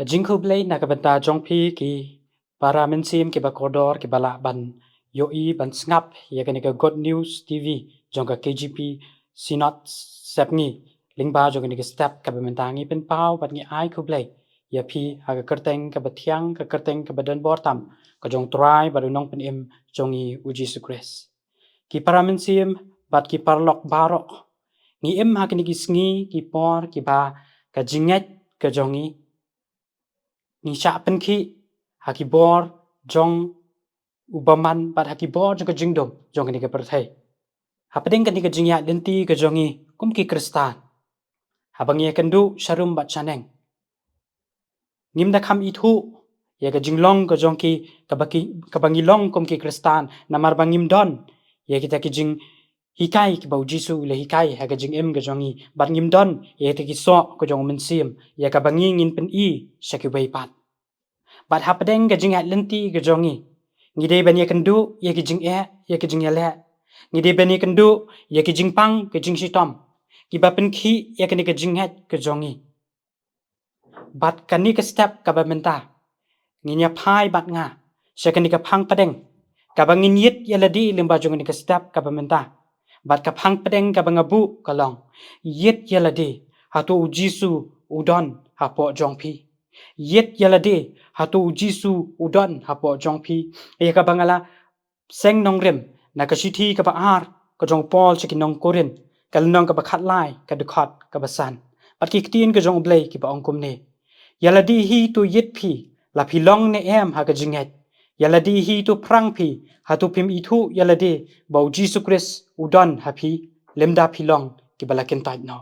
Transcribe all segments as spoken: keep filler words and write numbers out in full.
Jingkhublei na ka bynta jong phi ki para mynsiem kiba kordor kiba lah ban ïohi ban sngap ïa kane ka Good News T V jong ka K J P Synod Sepngi. Lyngba jong kane ka step kaba mynta ngi pynpaw bad ngi ai khublei ïa phi ha ka kyrteng kaba thiang, ka kyrteng kaba donbor tam ka jong Trai bad u Nongpynim jong ngi u Jisu Khrist. Ki para mynsiem bad ki paralok baroh, ngi im ha kine ki sngi ki por kiba ka jingngeit ka jong ngi, ngi shah pynkhih ha ki bor jong u bymman bad ha ki bor jong ka jingdum jong kane ka pyrthei. Hapdeng kane ka jingïaid lynti ka jong ngi kum ki Khristan, haba ngi ïakynduh sharum bad shaneng, ngim da kham ithuh ïa ka jinglong ka jong ki kaba ki, kaba ngi long kum ki Khristan, namar ba ngim don ïa kita ki jinghikai kiba u Jisu u la hikai ha ka jingim ka jong ngi, bad ngim don ïa kita ki soh ka jong u Mynsiem ïa kaba ngi ngin pyni sha kiwei pat. Bad hapdeng ka jingïaid lynti ka jong ngi, ngi dei ban ïakynduh ïa ki jingeh, ïa ki jingïaleh, ngi dei ban ïakynduh ïa ki jingpang, ki jingshitom kiba pynkhih ïa kane ka jingngeit ka jong ngi. Bad kane ka step kaba mynta, ngin ïa phai bad nga sha kane ka phang pdeng kaba ngin ïit ïa lade lyngba jong kane ka step kaba mynta. Bad ka phang pdeng kaba nga buh ka long: Ïit ïa lade, hato u Jisu u don hapoh jong phi? Ïit ïa lade, hato u Jisu u don hapoh jong phi? Ïa kaba nga la seng nongrim na ka shithi kaba ar ka jong u Paul sha ki nong Korinth, ka lynnong kaba khatlai, ka dkhot kaba san. Bad ki ktien ka jong U Blei kiba ong kumne: Ïa lade hi to ïit phi, la phi long ne em ha ka jingngeit? Ïa lade hi to phrang phi, hato phim ithuh ïa lade ba u Jisu Khrist u don ha phi, lymda phi long kiba la kyntait noh?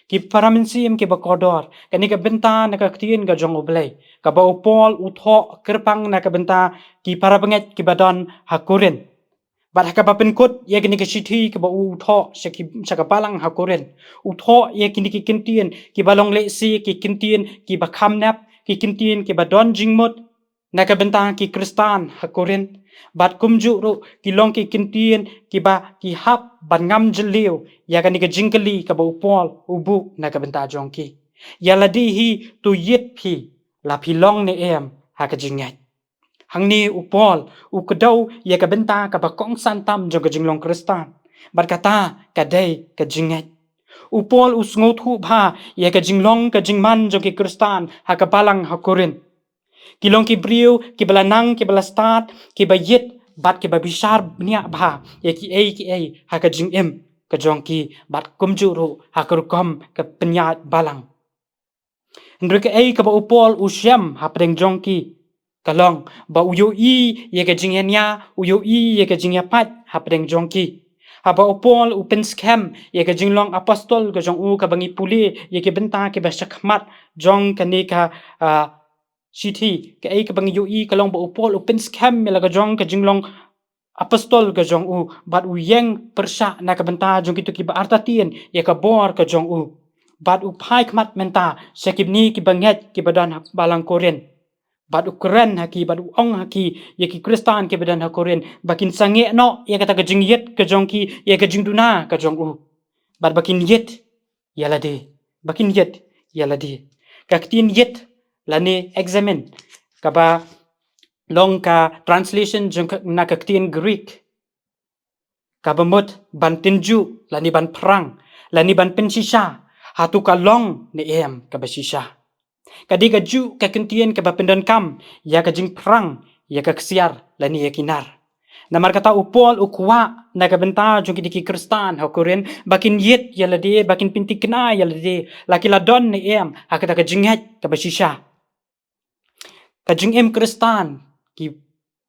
Ki para mynsiem kiba kordor, kane ka bynta na ka ktien ka jong U Blei kaba u Paul u thoh kyrpang na ka bynta ki para bangeit kiba don ha Korinth. Bad ha kaba pynkut ïa kane ka shithi kaba u thoh sha ki, sha ka balang ha Korinth, u thoh ïa kine ki ktien kiba long lehse ki ktien kiba kham nep, ki ktien kiba don jingmut na ka bynta ki Khristan ha Korinth. Bad kumjuh ruh ki long ki ktien kiba ki hap ban ngam jylliew ïa kane ka jingkylli kaba u Paul u buh na ka bynta jong ki: Ïa lade hi to ïit phi, la phi long ne em ha ka jingngeit? Hangne u Paul u kdew ïa ka bynta kaba kongsan tam jong ka jinglong Khristan, bad kata ka dei ka jingngeit. U Paul u sngewthuh bha ïa ka jinglong ka jingman jong ki Khristan ha ka balang ha Korinth. Ki long ki briew kiba la nang, kiba la stad, kiba ïit bad kiba bishar bniah bha ïa kiei kiei ha ka jingim ka jong ki, bad kumjuh ruh ha ka rukom ka pynïaid balang. Hynrei kaei kaba u Paul u shem hapdeng jong ki ka long ba u ïohi ïa ka jingïania, u ïohi ïa ka jingïapait hapdeng jong ki. Haba u Paul u pynskhem ïa ka jinglong apostol ka jong u, kaba ngi pule ïa ki bynta kiba shakhmat jong kane ka, ah, shithi, kaei kaba ngi ïohi ka long ba u Paul u pynskhem ïa la ka jong ka jinglong apostol ka jong u, bad u ïeng pyrshah na ka bynta jong kito kiba artatien ïa ka bor ka jong u. Bad u phai khmat mynta sha kine ki bangeit kiba don ha balang Korinth. Bad u kren ha ki, bad u ong ha ki, ïa ki Khristan kiba don ha Korinth, ba kin sangeh noh ïa kata ka jingïit ka jong ki ïa ka jingduna ka jong u. Bad ba kin ïit ïa lade, ba kin ïit ïa lade. Ka ktien ïit lane examine, kaba long ka translation jong ka, na ka ktien Greek, kaba mut ban tynjuh lane ban phrang lane ban pynshisha, hato ka long ne em kaba shisha. Ka dei kajuh ka ktien kaba pyndonkam ïa ka jingphrang ïa ka ksiar lane ïa ki nar. Namar kata u Paul u kwah na ka bynta jong kine ki Khristan ha Korinth ba kin ïit ïa lade, ba kin pynthikna ïa lade, la ki la don ne em ha kata ka jingngeit kaba shisha. Ka jingim Khristan, ki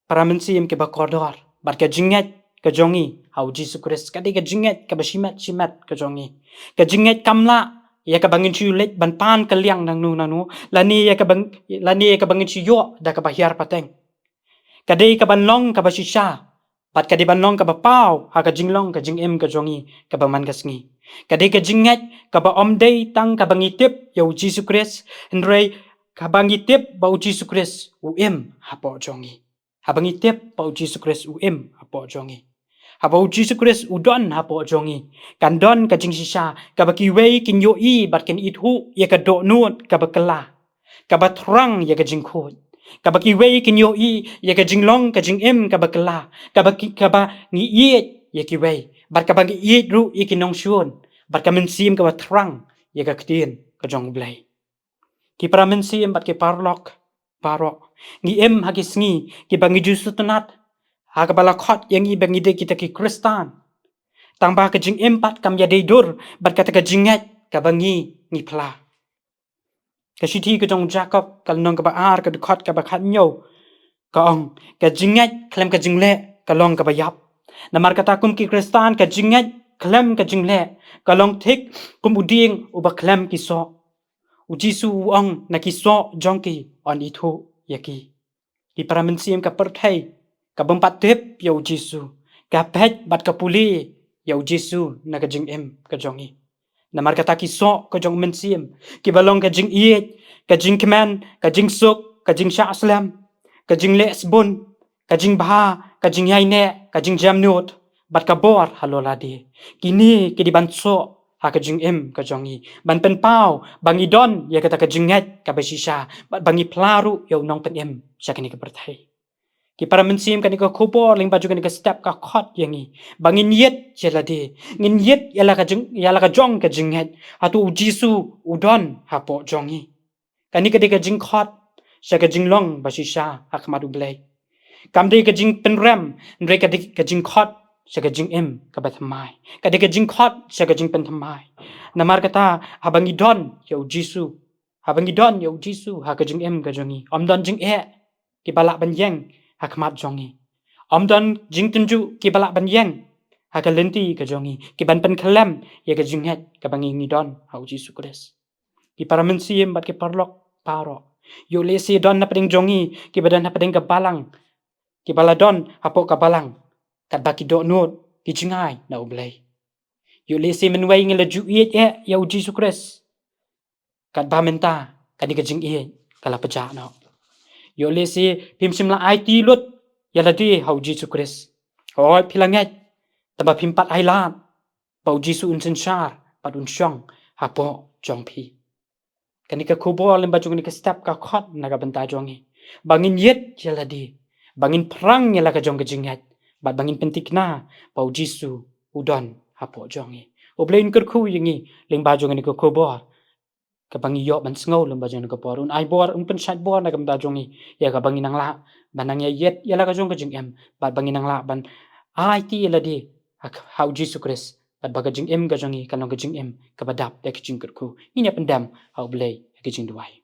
para mynsiem kiba kordor, bad ka jingngeit ka jong ngi ha u Jisu Khrist, ka dei ka jingngeit kaba shimet shimet ka jong ngi. Ka jingngeit kam lah ïa kaba ngin shu leit ban pan kylliang nangno nangno, lane ïa kaba, lane ïa kaba ngin shu ïoh da kaba hiar pateng. Ka dei kaban long kaba shisha, bad ka dei ban long kaba paw ha ka jinglong ka jingim ka jong ngi kaba man ka sngi. Ka dei ka jingngeit kaba ym dei tang kaba ngi tip ïa u Jisu Khrist, hynrei kaba ngi tip ba u Jisu Khrist u im hapoh jong ngi. Haba ngi tip ba u Jisu Khrist u im hapoh jong ngi, haba u Jisu Khrist u don hapoh jong ngi, kan don ka jingshisha kaba kiwei kin ïohi bad kin ithuh ïa ka dohnud kaba kylla. kaba thrang ïa ka jingkhuid, kaba kiwei kin ïohi ïa ka jinglong ka jingim kaba kylla, kaba ki, kaba ngi ïeit ïa kiwei, bad kaba ngi ïeit ruh ïa ki nongshun, bad ka mynsiem kaba thrang ïa ka ktien ka jong U Blei. Ki para mynsiem bad ki paralok baroh, ngi im ha ki sngi kiba ngi ju sngewtynnat, ha kaba la khot ïa ngi ba ngi dei kita ki Khristan. Tangba ka jingim pat kam ïadei dur bad kata ka jingngeit kaba ngi ngi phla. Ka shithi ka jong u Jakob, ka lynnong kaba ar, ka dkhot kaba khathynñiew, ka ong, ka jingngeit khlem ka jingleh ka long kaba ïap. Namar kata kum ki Khristan, ka jingngeit khlem ka jingleh ka long thik kum u dieng uba khlem ki soh. U Jisu u ong, na ki soh jong ki yn ithuh ïa ki. Ki para mynsiem, ka pyrthei ka bym pat tip ïa u Jisu, ka peit bad ka pule ïa u Jisu na ka jingim ka jong ngi. Namar kata ki soh ka jong u mynsiem, kiba long ka jingïeit, ka jingkmen, ka jingsuk, ka jingshah slem, ka jingleh sbun, ka jingbha, ka jingïaineh, ka jingjemnud, bad ka bor halor lade, kine ki dei ban soh ha ka jingim ka jong ngi, ban pynpaw ba ngi don ïa kata ka jingngeit kaba shisha, bad ba ngi phla ruh ïa u Nongpynim sha kane ka pyrthei. Ki para mynsiem, kane ka khubor lyngba jong kane ka step ka khot ïa ngi ba ngin ïeit ïa lade, ngin ïeit ïa la ka jing, ïa la ka jong ka jingngeit. Hato u Jisu u don hapoh jong ngi? Kane ka dei ka jingkhot sha ka jinglong ba shisha ha khmat U Blei. Kam dei ka jingpynrem, hynrei ka dei ka jingkhot sha ka jingim kaba thymmai. Ka dei ka jingkhot sha ka jingpynthymmai. Namar kata, haba ngi don ïa u Jisu, haba ngi don ïa u Jisu ha ka jingim ka jong ngi, ym don jingeh kiba lah ban ïeng ha khmat jong ngi. Ym don jingtynjuh kiba lah ban ïeng ha ka lynti ka jong ngi, kiban pynkhlem ïa ka jingngeit kaba ngi ngi don ha u Jisu Khrist. Ki para mynsiem bad ki paralok baroh, ïoh lehse don na pdeng jong ngi kiba don na pdeng ka balang, kiba la don hapoh ka balang, katba ki dohnud ki jngai na U Blei. Ïoh lehse mynwei ngi la ju ïeit eh ïa u Jisu Khrist, katba mynta kane ka jingïeit ka la pjah noh. Ïoh lehse phim shym la aiti lut ïa lade ha u Jisu Khrist. Hooid, phi la ngeit, tangba phim pat ailad ba u Jisu un synshar bad un shong hapoh jong phi. Kane ka khubor lyngba jong kane ka step ka khot na ka bynta jong ngi ba ngin ïeit ïa lade, ba ngin phrang ïa la ka jong ka jingngeit, bad ba ngin pynthikna ba u Jisu u don hapoh jong ngi. U Blei un kyrkhu ïa ngi lyngba jong kane ka khubor kaba ngi ïoh ban sngew lyngba jong kane ka por. Un ai bor, un pynshait bor na ka bynta jong ngi ïa kaba ngin nang lah ban nang ïa ïeit ïa la ka jong ka jingim, bad ba ngin nang lah ban aiti ïa lade ha, ha u Jisu Khrist, bad ba ka jingim ka jong ngi kan long ka jingim kaba dap da ka jingkyrkhu. Ngin ïa pyndem ha U Blei ha ka jingduwai.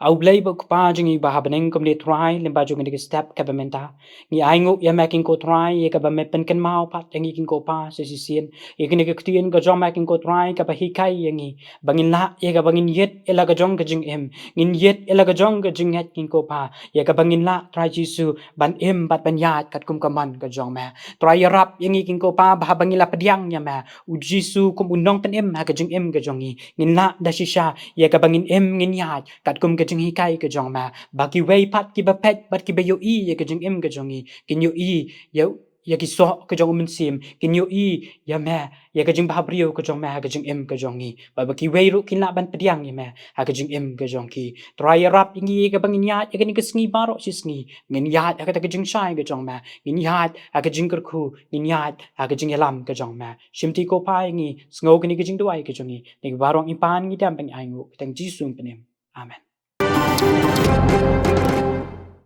A U Blei bad U Kpa jong ngi uba ha bneng, kumne Trai, lyngba jong kane ka step kaba mynta, ngi ainguh ïa me King ko Trai, ïa kaba me pynkynmaw pat ïa ngi King ko Pa sa shisien ïa kane ka ktien ka jong me King ko Trai, kaba hikai ïa ngi ba ngin lah ïa kaba ngin ïeit ïa la ka jong ka jingim, ngin ïeit ïa la ka jong ka jingngeit King ko Pa, ïa kaba ngin lah Trai Jisu ban im bad ban ïaid katkum ka mon ka jong me. Trai, ïarap ïa ngi King ko Pa ba haba ngi la pdiang ïa me, u Jisu, kum u Nongpynim ha ka jingim ka jong ngi, ngin lah da shisha ïa kaba ngin im, ngin ïaid katkum ka jinghikai ka jong me, ba kiwei pat kiba peit bad kiba ïohi ïa ka jingim ka jong ngi kin ïohi ïa, ïa ki soh ka jong u Mynsiem, kin ïohi ïa me, ïa ka jingbhabriew ka jong me ha ka jingim ka jong ngi, bad ba kiwei ruh kin lah ban pdiang ïa me ha ka jingim ka jong ki. Trai, ïarap ïa ngi ïa kaba ngin ïaid ïa kane ka sngi baroh shi sngi, ngin ïaid ha kata ka jingshai ka jong me, ngin ïaid ha ka jingkyrkhu, ngin ïaid ha ka jingïalam ka jong me. Shimti ko Pa ïa ngi, sngew kane ka jingduwai ka jong ngi. Kane baroh ngi pan, ngi dem bad ngi ainguh ha ka kyrteng Jisu Nongpynim. Amen.